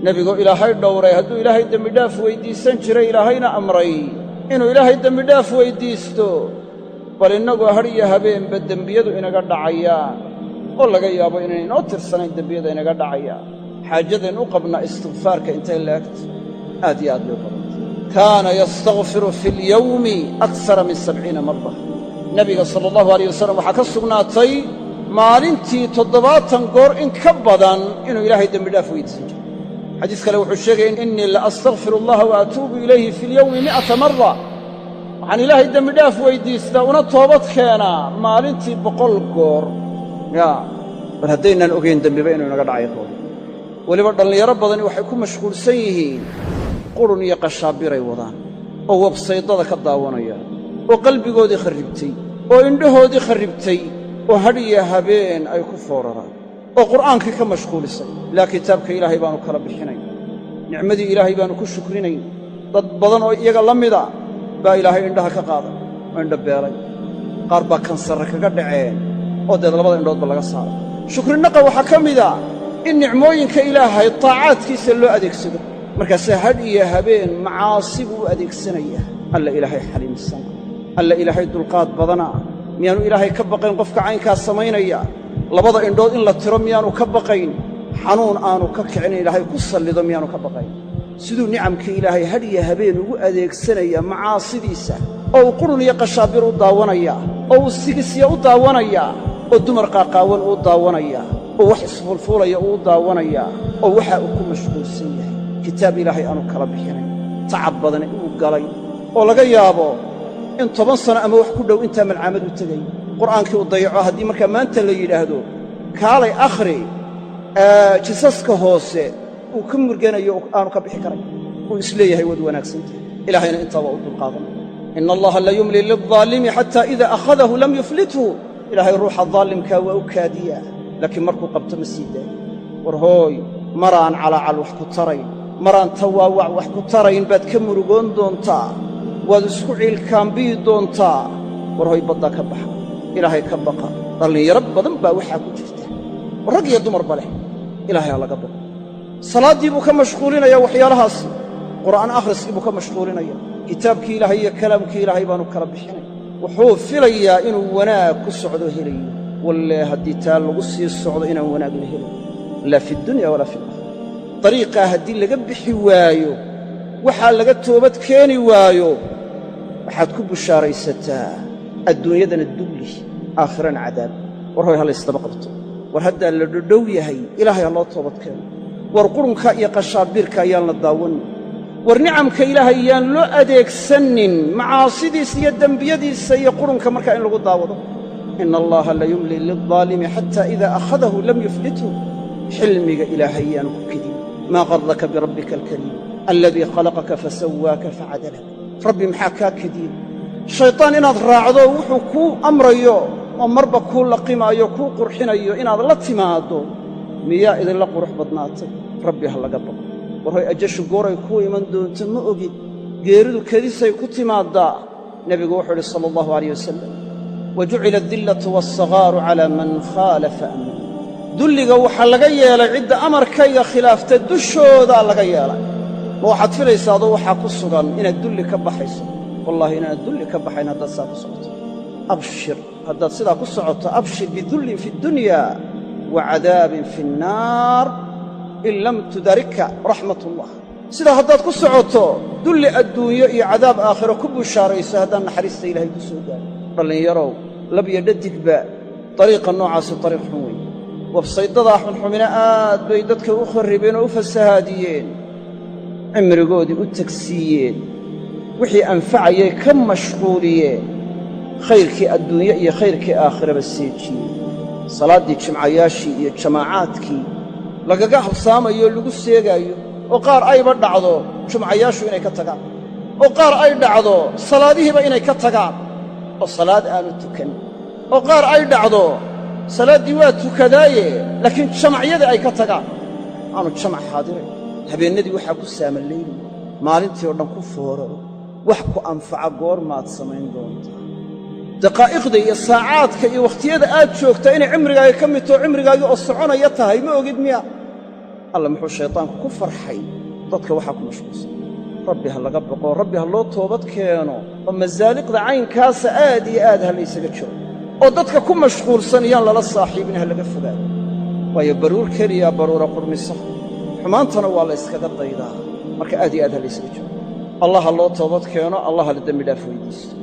Nebigoo Ilaahay dhowray hadduu Ilaahay dembidhaaf weyddiisan jiray, Ilaahayna amray inuu Ilaahay dembidhaaf weyddiisto, bal innagoo hadh iyo habeenba dembiyadu inaga dhacayaan oo laga yaabo inay inoo tirsanayn dembiyada inaga dhacayaan, xaajadayn u qabnaa istikfaarka intay leegto aad iyo aad bay u badantay. Kaana yastakfiru fi alyawmi aksara min 70 mara. Nebiga sala allahu alayh wasalam waxaa ka sugnaatay maalintii 70 goor in ka badan inuu Ilaahay dembidhaaf weydiisan jiray. Xadiis kale wuxuu sheegaya: innii la astakfiru allaha wa atuubu ilayhi fi lyawmi 100 mara. Waxaan Ilaahay dembidhaaf weyddiistaa una toobad keenaa maalintii 100 goor. Ya bal haddaynaan ogayn dembiba inuu inaga dhacay ka weliba, dhallinyaro badani waxay ku mashquulsan yihiin qurun iyo qashaabiray wadaan oo websaydada ka daawanayaan oo qalbigoodii kharribtay oo indhahoodii kharribtay oo hadh iyo habeen ay ku fooraraan oo qur'aankii ka mashquulisay. Laa kitaabka Ilaahay baanu kala bixinayn, nicmadii Ilaahay baanu ku shukrinayn. Dad badan oo iyaga la mida baa Ilaahay indhaha ka qaaday oo indha beelay, qaar baa kansarre kaga dhaceen oo deed labada indhoodba laga saaray. Shukrinaqa waxaa ka mida in nicmooyinka Ilaahay taacaadkiisa loo adeegsado. Markaasaa hadh iyo habeen macaasi buu u adeegsanayaa. Alla Ilaahay xaliimsana, alla Ilaahay dulqaad badana. Miyaanu Ilaahay ka baqayn qofka caynkaa samaynaya? Labada indhood in la tiro miyaanu ka baqayn? Xanuun aanu ka kicin in Ilaahay ku sallido miyaanu ka baqayn? Siduu nicamkii Ilaahay hadh iyo habeen ugu adeegsanaya macaasidiisa oo uu qurun iyo qashaabir u daawanayaa oo uu sigisya u daawanayaa oo dumar qaaqaawan uu daawanayaa oo wax isfuulfuulaya uu daawanayaa oo waxa uu ku mashquulsan yahay, kitaab Ilaahay aanu kala bixinayn, tacab badani uu galay oo laga yaabo in 10 sano ama wax ku dhow intaa malcaamad u tegay, qur'aankii uu dayaco, haddii markaa maanta la yidhaahdo kaalay akhri jisaska hoose, uu ka murganayo, aanu ka bixi karayn, uu isleeyahay waad wanaagsantahay. Ilaahayna intaa waa u dulqaadanaya. Ina allaha la yumli lildaalimi xataa ida akhadahu lam yuflithu. Ilaahay ruuxa daalimkaa waa u kaadiyaa, laakiin markuu qabto ma sii daayo. War hooy, maraan calaacal wax ku tarayn, maraan tawaawac wax ku tarayn baad ka murugoon doontaa, waad isku ciilkaambiyi doontaa. War hoy, baddaa ka baxa, Ilaahay ka baqa. Dhallinyaro badan baa waxaa ku jirta oo rag iyo dumarba leh. Ilaahay ha laga baqo. Salaaddii buu ka mashquulinaya waxyaalahaasi, qur'aan akhriskii buu ka mashquulinaya, kitaabkii Ilaahay iyo kalaamkii Ilaahay baanu kala bixinay. Wuxuu filayaa inuu wanaag ku socdo helayo. Wallee haddii taa lagu sii socdo inaan wanaag la helayo, laa fi dunya walaa fi alaakhira. Dariiqaa haddii laga bixi waayo, waxaa laga toobad keeni waayo, waxaad ku bushaaraysataa adduunyadana dulli, aakhirana cadaab. War hoy, ha laysdaba qabto. War haddaa la dhodhow yahay, Ilaahay ha loo toobad keeno. War qurunka iyo qashaabiirka ayaan la daawannin. War nicamka Ilaahay yaan loo adeegsannin macaasidiisa iyo dembiyadiisa iyo qurunka markaa in lagu daawado. Ina allaha la yumli lildaalimi xataa ida akhadahu lam yuflithu. Xilmiga Ilaahay yaanu ku kedin. Maa qarraka birabbika alkariim aladii khalaqaka fasawaaka facadalak. Rabbi maxaa kaa kediyey? Shaydaan inaad raacdo, wuxuu kuu amrayo oo marba kuu laqimaayo, kuu qurxinayo inaad la timaaddo, miyaa idinla qurux badnaatay? Rabbi ha laga baqo. War hoy, ajashu gooray kuu iman doonto ma ogid. Geeridu kedisay ku timaaddaa. Nebigu wuxuu idhi sala allahu alayh wasalam: wa jucila adillatu waassaghaaru calaa man khaalafa amrii. Dulliga waxaa laga yeelay cidda amarkayga khilaafta dushoodaa laga yeelay. Ma waxaad filaysaa adoo waxaa ku sugan inaad dulli ka baxayso? Wallaahi inaanad dulli ka baxayn haddaad sidaa ku socoto. Abshir, haddaad sidaa ku socoto, abshir bidullin fi addunya wa cadaabin fi annaar in lam tudarika raxmat ullah. Sidaa haddaad ku socoto, dulli adduunyo iyo cadaab aakhiro ku bushaarayso haddaan naxariista Ilaahay ku soo gaarin. Dhallinyarow, lab iyo dhadigba, dariiqa noocaasi dariiq xun weeye. Websaydadaa xunxumina aad bay dadka u kharribeen oo u fasahaadiyeen, cimrigoodii u tagsiiyeen, wixii anfacayay ka mashquuliyeen, khayrkii adduunye iyo khayrkii aakhiraba seejiyeen. Salaaddii jimcayaashii iyo jamaacaadkii lagaga habsaamayo, lagu seegaayo, oo qaar ayba dhacdo jumcayaashu inay ka tagaan, oo qaar ay dhacdo salaadihiiba inay ka tagaan oo salaad aanu tukan, oo qaar ay dhacdo salaaddii waa tukadaaye laakiin jamacyadii ay ka tagaan, aanu jamac xaadirayn. Habeennadii waxaa ku saamalaynayo, maalintii oo dhan ku fooraro. Wax ku anfaca goormaad samayn doontaa? Daqaa'iqda iyo saacaadka iyo wakhtiyada aad joogtaa inay cimrigaaga ka mid taho, cimrigaagii oo soconaya tahay, ma ogid miya? Alla muxuu shaytaanku ku farxay dadka waxaa ku mashquulsan. Rabbi ha laga baqo, rabbi ha loo toobad keeno, oo masaaliqda caynkaasa aad iyo aad ha laysaga jiro, oo dadka ku mashquulsan yaan lala saaxiibin, ha laga fogaado. Waayo baruur keliya baruura qurmisa, xumaantana waa la yskaga daydaa. Marka aad iyo aad ha laysaga jiro, allah ha loo toobad keeno, allah ha la dembi dhaaf weydiisto.